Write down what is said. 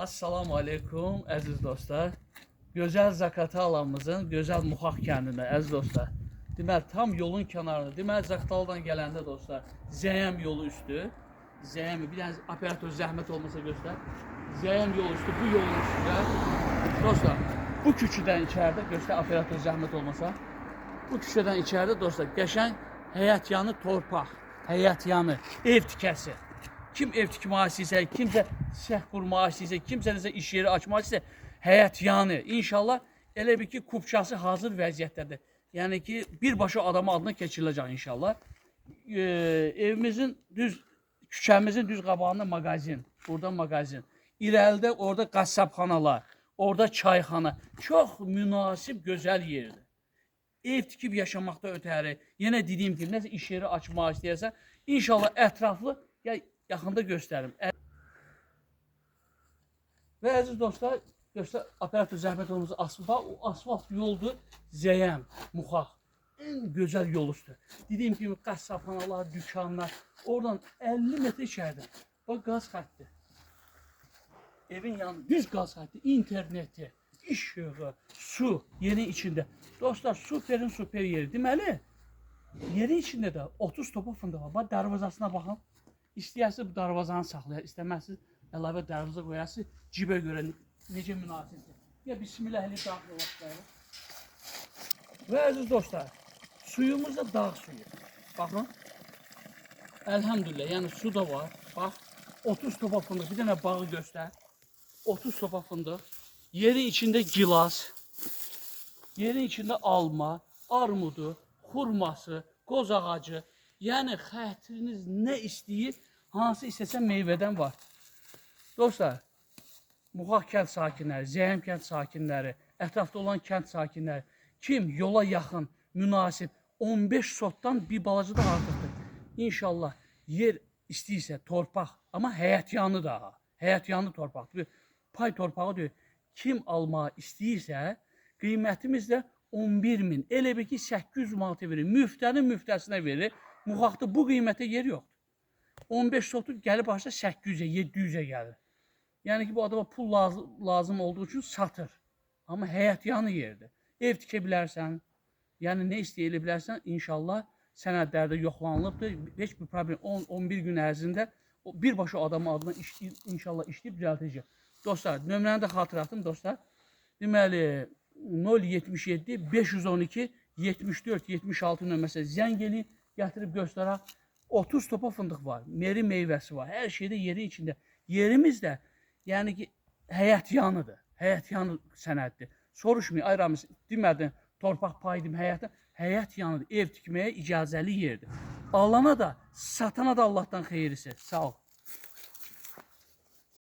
Assalamu aleykum əziz dostlar. Gözəl Zaqatalamızın gözəl Muxaq kəndində əziz dostlar. Deməli tam yolun kənarında. Deməli Zaqataladan gələndə dostlar, Zəyəm yolu üstü. Zəyəm, bir dənə operator zəhmət olmasa göstər. Zəyəm yolu üstü bu yolun üstündə. Dostlar, bu küçədən içəridə göstər operator zəhmət olmasa. Bu küçədən içəridə dostlar, qəşəng həyət yanı torpaq, həyət yanı ev tikəsi. Kim ev tikmək istəyirsə, kimsə sex qurmaq istəyirsə, kimsə nəsə iş yeri açmaq istəyirsə, həyət yanı. İnşallah elə bil ki, kupçası hazır vəziyyətdədir. Yəni ki, birbaşa adamın adına keçiriləcək inşallah. Evimizin düz küçəmizin düz qabağında mağazin. Burada mağazin. İrəlidə orada qəssabxanalar, orada çayxana. Çox münasib, gözəl yerdir. Ev tikib yaşamaqda ötəri, yenə dediyim kimi, nəsə iş yeri açmaq istəyirsən, inşallah ətraflı ya yaxında göstərim. Və əziz dostlar, göstər operator zəhmət olmasa asfalt, o asfalt yoldur, Zəyəm, Muxaq. Ən gözəl yol üstü. Dediyim kimi qəssabxanalar, dükanlar, oradan 50 metr içəridə. Bax qaz xətti. Evin yanı düz qaz xətti, interneti, işığı, su yerin içində. Dostlar, superin super yeri. Deməli, yerin içində də 30 topa fındıq var. Bax darvazasına baxın. İstəyərsiniz bu darvazanı saxlayar, istəməzsiniz əlavə darvaza qoyarsınız cibə görə necə münasibdir. Ya bismillah eləyib daxil olaq bəli. Və əziz dostlar, suyumuz da dağ suyu. Baxın. Elhamdülillah, yəni su da var. Bax, 30 topa fındıq. Bir dənə bağı göstər. 30 topa fındıq. Yerin içində gilas, yerin içində alma, armudu, xurması, qoz ağacı. Yəni xətriniz nə istəyir, hansı istəsə meyvədən var. Dostlar, Muxaq kənd sakinləri, Zəyəm kənd sakinləri, ətrafda olan kənd sakinləri, kim yola yaxın, münasib 15 sotdan bir balaca da artıqdır. İnşallah yer istəyirsə torpaq, amma həyət yanı da, həyət yanı torpaqdır. Pay torpağı deyil. Kim almaq istəyirsə, qiymətimiz də 11 min. Elə bil ki 800 manata verir. Müftənin müftəsinə verir. Muxaqda bu qiymətə yer yoxdur. 15 sotu gəlib başda 800-ə, 700-ə gəlir. Yəni ki, bu adama pul lazım olduğu üçün satır. Amma həyət yanı yerdir. Ev tikə bilərsən, yəni nə istəyə bilərsən, inşallah sənədlərdə yoxlanılıbdır. Heç bir problem 10-11 gün ərzində o birbaşa adamın adına işləyib, inşallah işləyib düzəltəcək. Dostlar, nömrəni də xatırlatdım dostlar. Deməli 077 512 74 76 nömrəsinə zəng eləyin, gətirib göstərək. 30 topa fındıq var, meri meyvəsi var. Hər şey də yerin içində. Yerimiz də yəni ki həyət yanıdır. Həyət yanı sənəddir. Soruşmayın, ay Ramiz, demədin torpaq payıdım həyətə. Həyət yanıdır. Ev tikməyə icazəli yerdir. Alana da, satana da Allahdan xeyirlisi. Sağ ol.